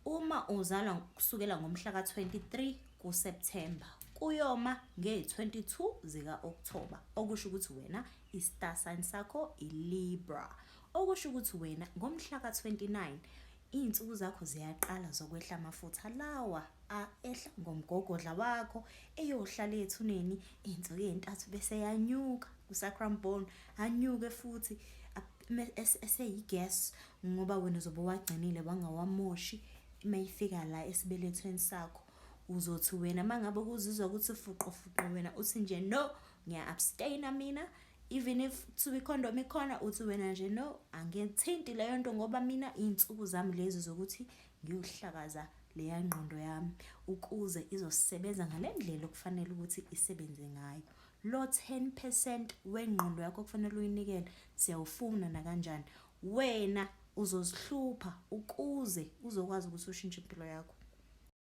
Uma uzalwa kusukela ngomhla ka-23 kuSepthemba kuyoma nge-22 zika-Okthoba, okusho ukuthi wena i-star sign sakho i-Libra, okusho ukuthi wena ngomhla ka-29 iy'nsuku zakho ziyaqala zokwehla amafutha lawa ehla ngomgogodla wakho eyohlala ethuneni iy'nsuku ey'ntathu bese yanyuka ku-sacrum bone, anyuke futhi eseyi-gas ngoba wena uzobe wagcinile wangawamoshi. Uma ifika la esibelethweni sakho uzothi wena uma ngabe kuzizwa ukuthi fuqo fuqo, wena uthi nje no, ngiya-abstain-a mina, even if kuthiwa ikhondomu ikhona, uthi wena nje no, angithinti leyo nto ngoba mina iy'nsuku zami lezi zokuthi ngiyohlakaza leya ngqondo yami ukuze izosebenza ngale ndlela okufanele ukuthi isebenze ngayo. Lo 10% wengqondo yakho okufanele uyinikele siyawufuna nakanjani. Wena uzozihlupha ukuze uzokwazi ukuthi ushintshe impilo yakho.